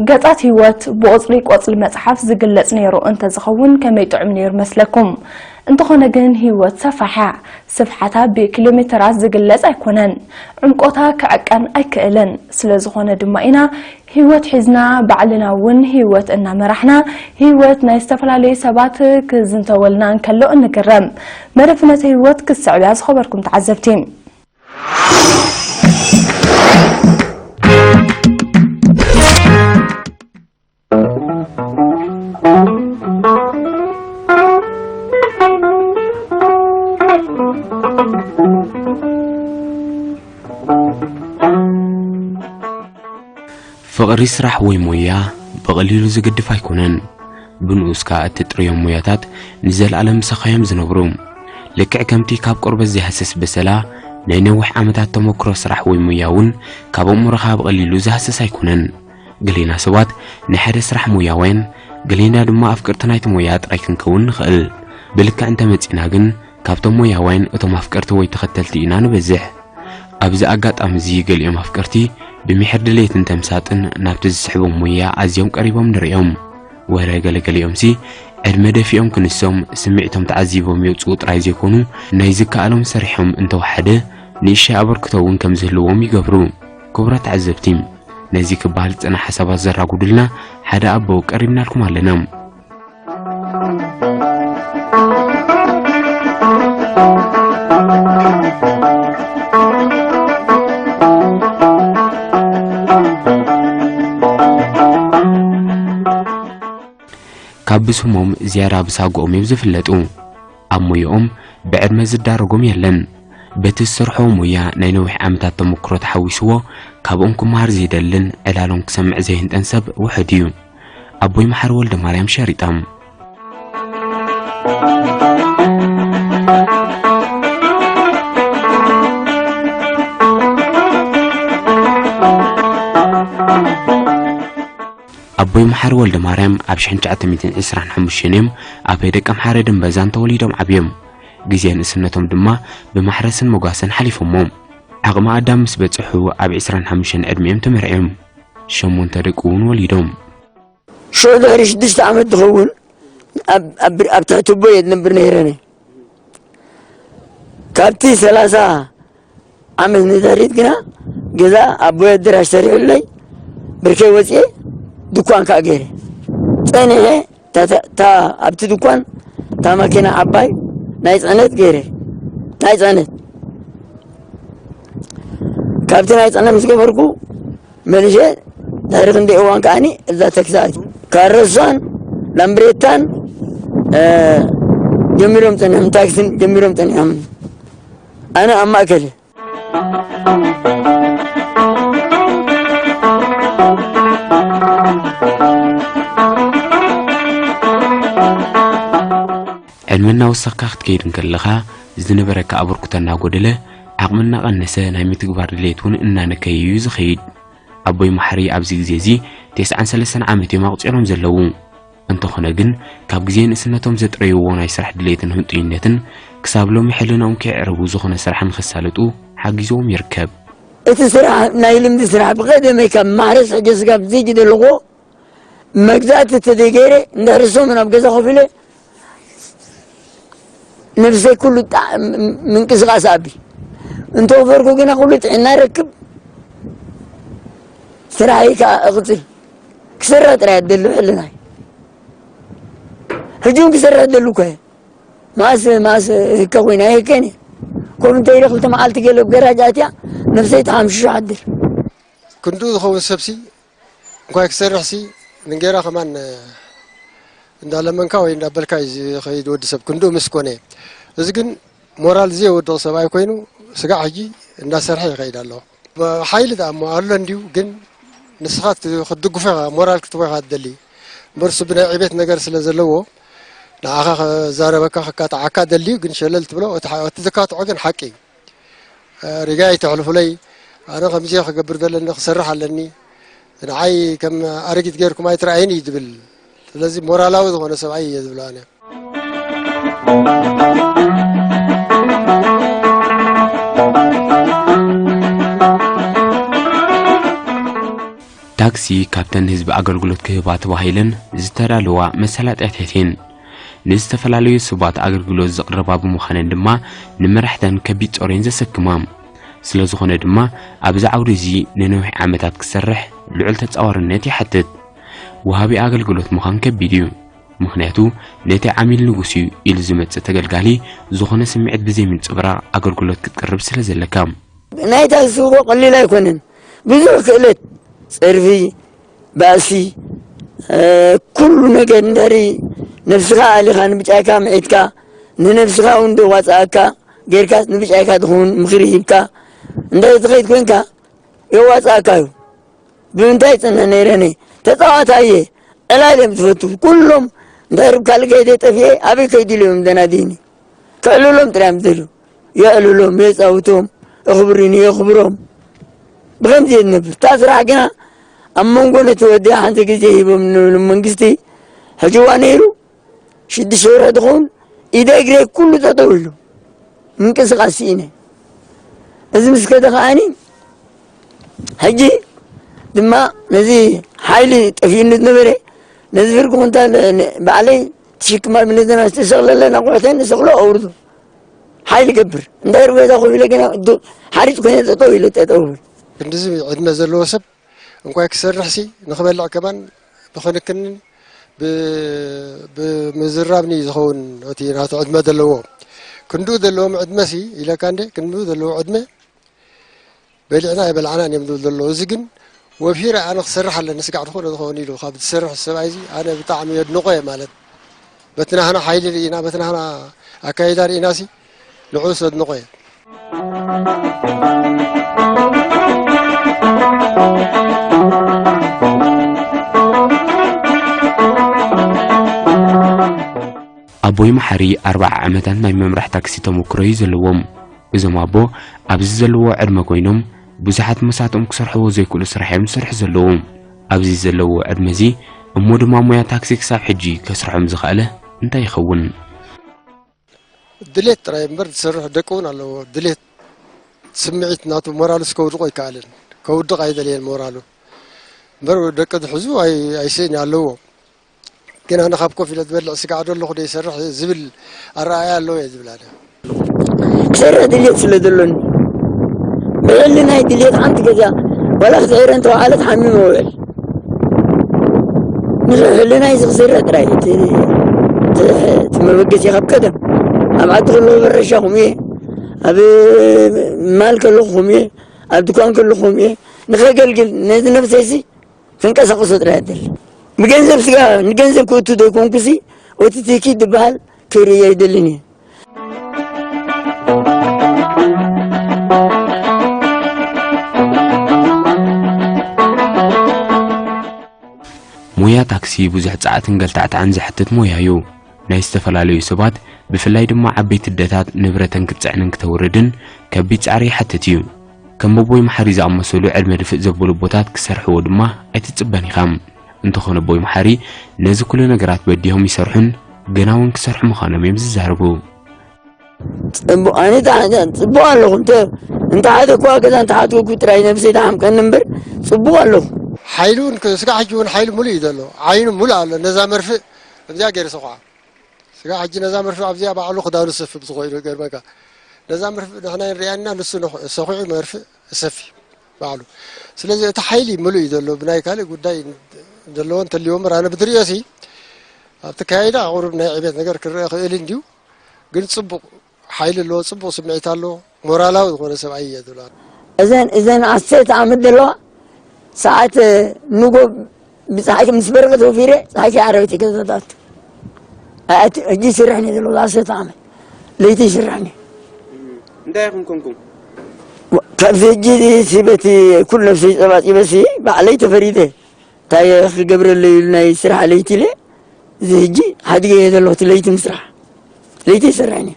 ገጻት ህይወት ብቑጽሪ ቆጽሊ መጽሓፍ ዝግለጽ ነይሩ እንተዝኸውን ከመይ ጥዑም ነይሩ መስለኩም? እንተኾነ ግን ህይወት ሰፋሕ እያ። ስፍሓታ ብኪሎ ሜተራት ዝግለጽ ኣይኮነን። ዕምቆታ ክዕቀን ኣይክእልን። ስለ ዝኾነ ድማ ኢና ህይወት ሒዝና ባዕልና እውን ህይወት እናመራሕና ህይወት ናይ ዝተፈላለዩ ሰባት ክዝንተወልና እንከሎ እንግረም። መደብ ፍኖተ ህይወት ክትስዕብ እያ ዝኸበርኩም ተዓዘብቲ። ፍቕሪ ስራሕ ወይ ሞያ ብቐሊሉ ዝግድፍ ኣይኮነን። ብንኡስካ እትጥርዮም ሞያታት ንዘለኣለም ምሳኻ እዮም ዝነብሩ። ልክዕ ከምቲ ካብ ቆርበት ዘይሃስስ በሰላ፣ ናይ ነዊሕ ዓመታት ተመክሮ ስራሕ ወይ ሞያ እውን ካብ ኣእምሮኻ ብቐሊሉ ዝሃስስ ኣይኮነን። ገሌና ሰባት ናይ ሓደ ስራሕ ሞያውያን፣ ገሌና ድማ ኣፍቀርቲ ናይቲ ሞያ ጥራይ ክንከውን ንኽእል። ብልክዕ እንተመጺእና ግን፣ ካብቶም ሞያውያን እቶም ኣፍቀርቲ ወይ ተኸተልቲ ኢና ንበዝሕ። ኣብዚ ኣጋጣሚ እዚ ገሊኦም ኣፍቀርቲ ብምሒር ድሌትን ተምሳጥን ናብቲ ዝስሕቦም ሞያ ኣዝዮም ቀሪቦም ንርእዮም። ወረ ገለገሊኦምሲ ዕድመ ደፊኦም ክንሶም ስምዒቶም ተዓዚቦም የውፅኡ ጥራይ ዘይኮኑ ናይ ዝከኣሎም ሰሪሖም እንተወሓደ ንእሽተይ ኣበርክቶ እውን ከም ዝህልዎም ይገብሩ። ክቡራት ተዓዘብቲ፣ ነዚ ክበሃል ዝፀንሐ ሓሳባት ዘራጉዱልና ሓደ ኣቦ ቀሪብናልኩም ኣለና። ካብ ብስሞም ዝያዳ ብሳጎኦም እዮም ዝፍለጡ። ኣብ ሞያኦም ብዕድመ ዝዳረጎም የለን። በቲ ዝሰርሖ ሞያ ናይ ነዊሕ ዓመታት ተመክሮ ተሓዊስዎ፣ ካብኦም ክመሃር ዘይደልን ዕላሎም ክሰምዕ ዘይህንጠን ሰብ ውሑድ እዩ። ኣቦይ መሓሪ ወልደማርያም ሸሪጣም። ኣቦይ መሓሪ ወልደማርያም ኣብ ሽሕን ትሽዓተ ሚእትን ዕስራን ሓሙሽተን እዮም ኣብ ደቀ ምሓረ ደንበዛን ተወሊዶም ዓብዮም። ግዜ ንእስነቶም ድማ ብማሕረስን መጓሰን ሓሊፎሞ። ዓቕሚ ኣዳም ምስ በጽሑ ኣብ ዕስራን ሓሙሽተን ዕድሚኦም ተመርዕዮም። ሸሞንተ ደቂ እውን ወሊዶም። ሽዑ ድሕሪ ሽዱሽተ ዓመት ዝኸውን ኣብ፣ ኣብ፣ ኣብ ትሕቲ ኣቦይ እየ ዝነብር ነይረ። ካብቲ ሰላሳ ዓመት ንድሕሪት ግና ገዛ ኣቦይ ኣደራሽ ሰሪሑለይ፣ ብርከይ ወፅየ፣ ድኳን ከዓ ገይረ ፀኒሐ። እታ፣ እታ፣ እታ ኣብቲ ድኳን እታ ማኪና ዓባይ ናይ ፅዕነት ገይረ፣ ናይ ፅዕነት። ካብቲ ናይ ፅዕነት ምስ ገበርኩ፣ መልሼ ድሕሪ ክንደይ እዋን ከዓኒ እዛ ታክሲ ኣትዩ። ካረሷን ላምብሬታን፣ እ፣ ጀሚሮም ጸኒሖም፣ ታክሲን ጀሚሮም ጸኒሖም። ኣነ ኣብ ማእከል። ዕድመ እናወሰኽካ ክትከይድ እንከለኻ፣ ዝነበረካ ኣበርክቶ እናጎደለ፣ ዓቕሚ እናቐነሰ፣ ናይ ምትግባር ድሌት እውን እናነከየ እዩ ዝኸይድ። ኣቦይ ማሕሪ ኣብዚ ግዜ እዚ ተስዓን ሰለስተን ዓመት እዮም ኣቑጺሮም ዘለዉ። እንተኾነ ግን፣ ካብ ግዜ ንእስነቶም ዘጥረይዎ ናይ ስራሕ ድሌትን ህንጡይነትን ክሳብ ሎሚ ሕልናኦም ከየዕረቡ ዝኾነ ስራሕ ንኸሳልጡ ሓጊዝዎም ይርከብ። እቲ ስራሕ ናይ ልምዲ ስራሕ ብቐደመይ ካብ ማሕረስ ሕጂ ስጋብ ዝጅ ዘለኹ መግዛእቲ ተዘይገይረ እንድሕሪ ሰሙን ኣብ ገዛ ኮፍ ኢለ ነብሰይ ኩሉ ጣ-፣ ም-፣ ምንቅስቓስ ኣቢ። እንተወፈርኩ ግና ኩሉ ጥዕና ረክብ፣ ስራሐይ ከኣ እቕጽል። ክሰርሕ ጥራይ ኣደሉ ሕልናይ። ሕጂ እውን ክሰርሕ ደሉ እኮ እየ። ማስ፣ ማስ ህከ ኮይና ይህከን እየ። ከምኡ እንተ ኢለ ክልተ መዓልቲ ገለ ኣብ ገራጅ ኣትያ ነብሰይ ተሓምሽሹ ሓድር። ክንድኡ ዝኸውን ሰብሲ እንኳይ ክሰርሕሲ ንጌራ ከማን እንዳለመንካ ወይ እንዳበልካ እዩ ዝኸይድ ወዲ ሰብ ክንድኡ ምስ ኮነ። እዚ ግን ሞራል ዘየወድቕ ሰብኣይ ኮይኑ ስጋዕ ሕጂ እንዳሰርሐ ይኸይድ ኣሎ። ሓይሊ ደኣ እሞ ኣሎ እንድዩ፣ ግን ንስኻ ክት-፣ ክትድግፎ ኢኻ፣ ሞራል ክትቦ ኢኻ ትደሊ። እምበር እሱ ብናይ ዕቤት ነገር ስለ ዘለዎ ንዓኻ ከዛረበካ ከካትዓካ ደልዩ፣ ግን ሸለል ትብሎ። እቲ ሓ-፣ እቲ ዘካትዖ ግን ሓቂ እዩ። ሪጋ ኣይተሕልፉለይ፣ ኣነ ከምዚ ክገብር ዘለኒ ክሰርሕ ኣለኒ፣ ንዓይ ከም ኣረጊት ጌርኩም ኣይትረኣይን እዩ ዝብል። ስለዚ ሞራላዊ ዝኾነ ሰብኣይ እየ ዝብሎ ኣነ። እታ ክሲ ካብተን ንህዝቢ ኣገልግሎት ክህባ ተባሂለን ዝተዳለዋ መሰላጥያታት እየን። ንዝተፈላለዩ ሰባት ኣገልግሎት ዘቕርባ ብምዃነን ድማ ንመራሕተን ከቢድ ጾር እየን ዘሰክማ። ስለ ዝኾነ ድማ ኣብዚ ዓውዲ እዚ ንነዊሕ ዓመታት ክሰርሕ ልዑል ተጻዋርነት ይሓትት። ወሃቢ ኣገልግሎት ምዃን ከቢድ እዩ። ምኽንያቱ ነቲ ዓሚል ንጉስ እዩ ኢሉ ዝመጽእ ተገልጋሊ ዝኾነ ስምዒት ብዘይምንጽብራቕ ኣገልግሎት ክትቅርብ ስለ ዘለካ። ናይ ታክሲ እኮ ቀሊል ኣይኮነን። ብዙሕ ክእለት፣ ጸርፊ፣ ባእሲ፣ እ፣ ኩሉ ነገር እንድሕሪ ነብስኻ ኣሊኻ ንብጫይካ ምዒትካ፣ ንነብስኻ እውን ደዋጽኣካ ጌርካ ንብጫይካ ዝኸውን ምኽሪ ሂብካ እንድሕሪ ትኸይድ ኮንካ የዋጽኣካ እዩ። ብምንታይ ጽንሕ ነይረ እኔ? ተጻዋታይ እየ። ዕላል እዮም ዝፈቱ። ኩሎም እንድሕሪ ካልእ ከይደ ጠፍኤ ኣበይ ከይዱ ኢሎም ደናዲኒ? ከዕልሎም ጥራይ እዮም ዝደልዩ። የዕልሎም፣ የጻውቶም፣ እኽብሩኒ፣ የኽብሮም። ብኸምዚ እየ ዝነብር። እታ ስራሕ ግና ኣብ መንጎ ነቲ ወዲ ሓንቲ ግዜ ሂቦም ንብሉ መንግስቲ ሕጅዋ ነይሩ። ሽዱሽተ ወርሒ ዝኸውን ኢደ እግረ ኩሉ ጠጠው ኢሉ። ምንቅስቃስ ስኢነ። እዚ ምስ ከደ ከዓኒ ሕጂ ድማ ነዚ ሓይሊ ጠፊኡኒ ዝነበረ ነዚ ፍርቂ ኩንታል ን-፣ ባዕለይ ትሽክማ ብነዘና ዝተሰቕለለ ናቑሕተን ንሰቕሎ ኣውርዶ። ሓይሊ ገብር። እንታይ ርበዛ ኮፍ ኢለ ገና ዶ-፣ ሓሪጭ ኮይነ ጠጠው ኢለ ጠጠው። ክንድዚ ዕድመ ዘለዎ ሰብ እንኳይ ክሰርሕሲ ንኽበልዕ ከማን ብኽንክንን ብ-፣ ብምዝራብን እዩ ዝኸውን። እቲ ናቱ ዕድመ ዘለዎ ክንድኡ ዘለዎም ዕድመሲ ኢለካ እንደ ክንድኡ ዘለዎ ዕድመ በሊዕና ኣይበላዕናን እዮም ዝብል ዘሎ። እዚ ግን ወፊረ ኣነ ክሰርሕ ኣለኒ ስጋዕ ዝኾነ ዝኾነ ኢሉ ካብ ዝሰርሕ ሰብኣይ እዚ ኣነ ብጣዕሚ የድንቆ እየ ማለት በቲ ናህና ሓይሊ ርኢና በቲ ናህና ኣካይዳ ርኢናሲ ንዕኡ ዘድንቆ እየ። ኣቦይ መሓሪ ኣርብዓ ዓመታት ናይ ምምራሕ ታክሲ ተመክሮ እዩ ዘለዎም። እዞም ኣቦ ኣብዚ ዘለዎ ዕድመ ኮይኖም ብዙሓት መሳትኦም ክሰርሕዎ ዘይክእሉ ስራሕ እዮም ዝሰርሑ ዘለዉ። ኣብዚ ዘለዎ ዕድመ እዚ እሞ ድማ ሞያ ታክሲ ክሳብ ሕጂ ከስርሖም ዝኸኣለ እንታይ ይኸውን? ድሌት ጥራይ እምበር ዝሰርሑ ደቂ እውን ኣለዎ። ድሌት ስምዒት ናቱ ሞራሉስ ከውድቆ ኣይከኣልን። ከውድቕ ኣይደለየን ሞራሉ። እምበር ደቂ ዝሕዙ ኣይ-፣ ኣይስእን ኣለዎ። ግን ኣነ ካብ ኮፍ ኢለ ዝበልዕ ስጋዕ ዶ ኣለኹ ዶ ይሰርሕ ዝብል ኣረኣእያ ኣለዎ እየ ዝብል ኣነ። ክሰርሕ ድሌት ስለ ዘሎኒ፣ ብሕልናይ ድሌት ሓንቲ ገዛ ዋላ ክትዕረ እንተወዓለት ሓሚመ ውዕል። ንሕልናይ እዚ ክሰርሕ ጥራይ እቲ፣ እቲ፣ እቲ መበገሲ ካብ ቀደም ኣብ ዓዲ ከለኹ በረሻኹም እየ፣ ኣብ ማል ከለኹም እየ፣ ኣብ ድኳን ከለኹም እየ፣ ንኸገልግል ነዚ ነብሰይሲ ክንቀሳቐሶ ጥራይ እደሊ። ብገንዘብ ስጋ ንገንዘብ ክእቱ ዘይኮንኩሲ፣ እቲ ቲኪት ዝበሃል ክርኢ ኣይደልን እየ። ሞያ ታክሲ ብዙሕ ጻዕትን ገልታዕታዕን ዘሕትት ሞያ እዩ። ናይ ዝተፈላለዩ ሰባት፣ ብፍላይ ድማ ዓበይቲ ኣደታት ንብረተን ክትጽዕንን ክተውርድን ከቢድ ጻዕሪ ይሓትት እዩ። ከም ኣቦይ መሓሪ ዝኣመሰሉ ዕድመ ድፍእ ዘበሉ ኣቦታት ክሰርሕዎ ድማ ኣይትጽበን ኢኻ። እንተኾነ ኣቦይ መሓሪ ነዚ ኩሉ ነገራት በዲሆም ይሰርሑን ገና እውን ክሰርሑ ምዃኖም እዮም ዝዛረቡ። ጽቡቕ፣ ኣነ ታ-፣ ጽቡቕ ኣለኹ። እንተ፣ እንተ ሓደ እኳ ገዛ እንተ ሓትወኩ ጥራይ ነብሰይ ተሓምቀኒ እምበር ጽቡቕ ኣለኹ። ሓይሉ እውን ክ-፣ ስጋዕ ሕጂ እውን ሓይሉ ሙሉእ እዩ ዘሎ። ዓይኑ ሙሉእ ኣሎ። ነዛ መርፍእ እዚኣ ገይሩ ሰኹዓ። ስጋዕ ሕጂ ነዛ መርፍእ ኣብዚኣ ባዕሉ ክዳኑ ዝሰፊ ብዝኾይኑ ይገርመካ። ነዛ መርፍእ ንሕና ንሪኣና ንሱ ንኽ-፣ ሰኹዑ መርፍእ እሰፊ ባዕሉ። ስለዚ እቲ ሓይሊ ሙሉእ እዩ ዘሎ። ብናይ ካልእ ጉዳይ ዘለዎ እንተልዩ እምበር ኣነ ብትሪኦሲ ኣብቲ ካይዳ ቁሩብ ናይ ዕቤት ነገር ክረአ ክእል እንድዩ። ግን ጽቡቕ ሓይሊ ኣለዎ፣ ጽቡቕ ስምዒት ኣለዎ፣ ሞራላዊ ዝኾነ ሰብኣይ እየ ዝብላ። እዘን፣ እዘን ዓሰርተ ዓመት ዘለዋ ሰዓት ንጎ ብፀሓይ ምስ በረቐ ተወፊረ፣ ፀሓይ ከይዓረበት እየ ገዛ ዝኣቱ። ኣት-፣ ሕጂ ይስርሕኒ ዘሎ ዓሰርተ ዓመት። ለይቲ ይስርሕኒ። እንታይ ኢኹም ኮንኩም? ወ-፣ ካብዚ ሕጂ እዚ በቲ ኩሉ ነብሰይ ጸባጺበሲ ባዕለይ ተፈሪደ። እንታይ ክገብረለይ ኢሉ ናይ ስራሕ ለይቲ ኢለ፣ እዚ ሕጂ ሓዲገ እየ ዘለኹ፣ እቲ ለይቲ ምስራሕ። ለይቲ ይሰርሕኒ።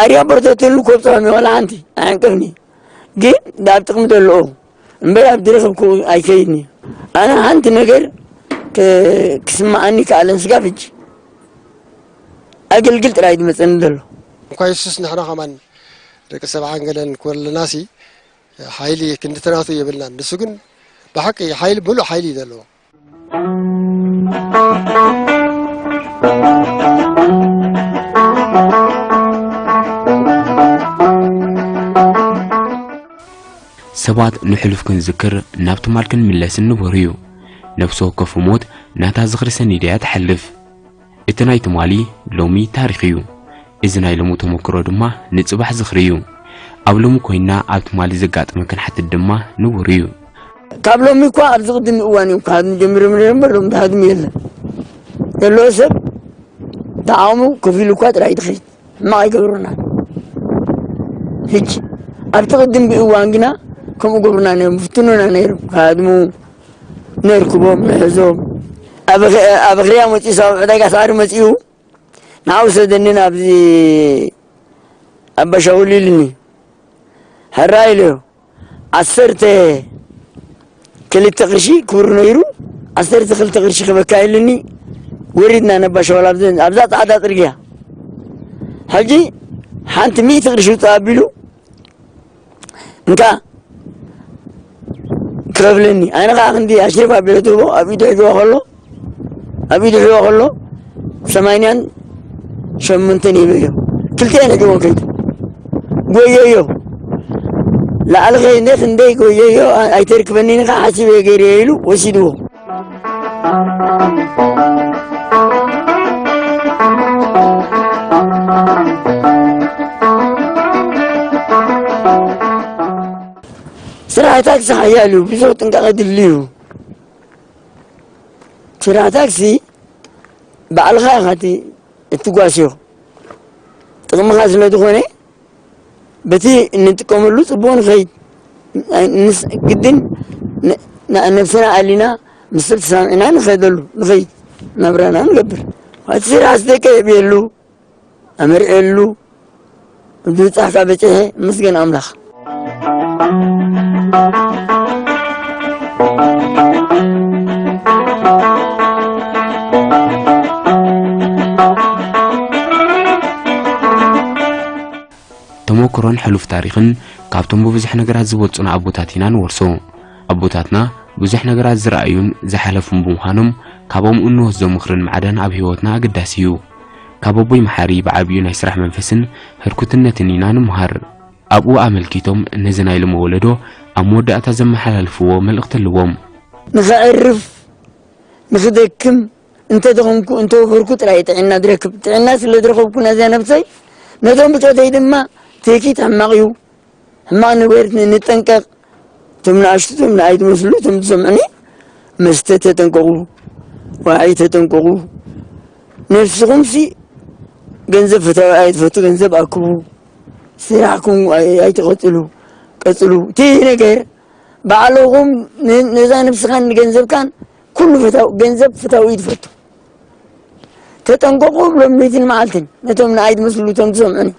ኣርያ በርተትሉ ኮብጽሖም ዋላ ሓንቲ ኣይዕንቅፍኒ። ግን ኣብ ጥቕሚ ዘለኦ እምበር ኣብ ዝረኸብኩ ኣይከይድኒ። ኣነ ሓንቲ ነገር ክ-፣ ክስምዓኒ ከኣለን ስጋብ ሕጂ ኣገልግል ጥራይ ዝመጸኒ ዘሎ። እንኳ የሱስ ንሕና ከማን ደቂ ሰብዓን ገለን ኮለናሲ ሓይሊ ክንዲ ተናቱ የብልናን። ንሱ ግን ብሓቂ ሓይሊ፣ ምሉእ ሓይሊ እዩ ዘለዎ። ሰባት ንሕሉፍ ክንዝክር ናብ ትማል ክንምለስን ንቡር እዩ። ነፍሲ ወከፉ ሞት ናታ ዝኽሪ ሰኒዳ እያ ትሓልፍ። እቲ ናይ ትማሊ ሎሚ ታሪኽ እዩ። እዚ ናይ ሎሚ ተመክሮ ድማ ንጽባሕ ዝኽሪ እዩ። ኣብ ሎሚ ኮይንና ኣብ ትማሊ ዘጋጠመ ክንሓትት ድማ ንቡር እዩ። ካብ ሎሚ እኳ ኣብዚ ቅድሚ እዋን እዮም ክሃድሙ ጀሚሮም ነይሮም እምበር ሎሚ ዝሃድሙ የለን። ዘለዎ ሰብ ተዓቕሙ ከፊሉ እኳ ጥራይ ትኸይድ። ሕማቕ ኣይገብሩናን። ሕጂ ኣብቲ ቅድም ብእዋን ግና ከምኡ ገብሩና ነይሮም፣ ፍትኑና ነይሮም። ክሃድሙ ነርክቦም፣ ንሕዞም። ኣብ ኣኽ-፣ ኣብ ኣኽርያ መጺኡ፣ ሳብ ዕዳጋ ሳዕሪ መጺኡ፣ ንዓ ውሰደኒ ናብዚ ኣባ ሻውል ኢሉኒ። ሕራይ ኢለዮ። ዓሰርተ ክልተ ቅርሺ ክቡር ነይሩ፣ ዓሰርተ ክልተ ቅርሺ ክበካ ኢሉኒ። ወሪድና ነባ ሸዋል ኣብዘን፣ ኣብዛ ጻዕዳ ጽርግያ። ሕጂ ሓንቲ ሚእቲ ቅርሺ ውጽእ ኣቢሉ፣ እንካ ክኸፍለኒ። ኣነ ኸዓ ክንዲ ኣሽሪፍ ኣቢለ ትህቦ ኣብ ኢዱ ሒዝዋ ከሎ፣ ኣብ ኢዱ ሒዝዋ ከሎ፣ ሰማንያን ሸሞንተን ሂበዮ። ክልቲኤን ሒዝወን ከይዱ። ጎየዮ። ላዕሊ ከይደ ክንደይ ጎየዮ፣ ኣ-፣ ኣይተርክበኒን ኢኻ ሓሲበ ገይረዮ ኢሉ ወሲድዎ። ስራሕ ታክሲ ሓያል እዩ፣ ብዙሕ ጥንቃቐ ድልዩ። ስራሕ ታክሲ ባዕልኻ ኢኻ እቲ እትጓስዮ። ጥቕምኻ ስለ ዝኾነ በቲ እንጥቀመሉ ጽቡቕ ንኸይድ። ንስ-፣ ግድን ን-፣ ን-፣ ነብስና ኣሊና ምስ ሰብ ተሳሚዕና ንኸደሉ፣ ንኸይድ፣ ናብራና ንገብር። እቲ ስራሕ ደቂ የዕብየሉ፣ ኣመርዕየሉ፣ ብብጻሕካ በጺሐ፣ ምስገን ኣምላኽ። ተመክሮን ሕሉፍ ታሪኽን ካብቶም ብብዙሕ ነገራት ዝበልጹና ኣቦታት ኢና ንወርሶ። ኣቦታትና ብዙሕ ነገራት ዝረኣዩን ዝሓለፉን ብምዃኖም፣ ካቦም እንወስዶ ምኽርን ማዕዳን ኣብ ህይወትና ኣገዳሲ እዩ። ካብ ኣቦይ መሓሪ ብዓቢኡ ናይ ስራሕ መንፈስን ህርኩትነትን ኢና ንምሃር። ኣብኡ ኣመልኪቶም ነዚ ናይ ሎሚ ወለዶ ኣብ መወዳእታ ዘመሓላልፍዎ መልእኽቲ ኣለዎም። ንኸዕርፍ፣ ንኽደክም፣ እንተ ደኸምኩ፣ እንተ ወፈርኩ ጥራይ ጥዕና ዝረክብ። ጥዕና ስለ ዝረኸብኩ ነዛ ነብሰይ፣ ነቶም ብጾተይ ድማ፣ ቴኪት ሕማቕ እዩ፣ ሕማቕ ነገር ን-፣ ንጠንቀቕ። እቶም ንኣሽቱ፣ እቶም ንኣይ ትመስሉ፣ እቶም ትሰምዑኒ፣ መስተ ተጠንቀቑ፣ ዋዒ ተጠንቀቑ። ነብስኹምሲ ገንዘብ ፈታዊ ኣይትፈቱ፣ ገንዘብ ኣክቡ። ስራሕኩም ኣይ-፣ ኣይትቐጽሉ፣ ቀጽሉ። እቲ ነገር ባዕልኹም ን-፣ ነዛ ነብስኻን ንገንዘብካን ኩሉ ፈታው-፣ ገንዘብ ፈታዊ እዩ ትፈቱ። ተጠንቀቑ፣ ሎም ለይትን መዓልትን ነቶም ንኣይ ዝመስሉ፣ እቶም ትሰምዑኒ።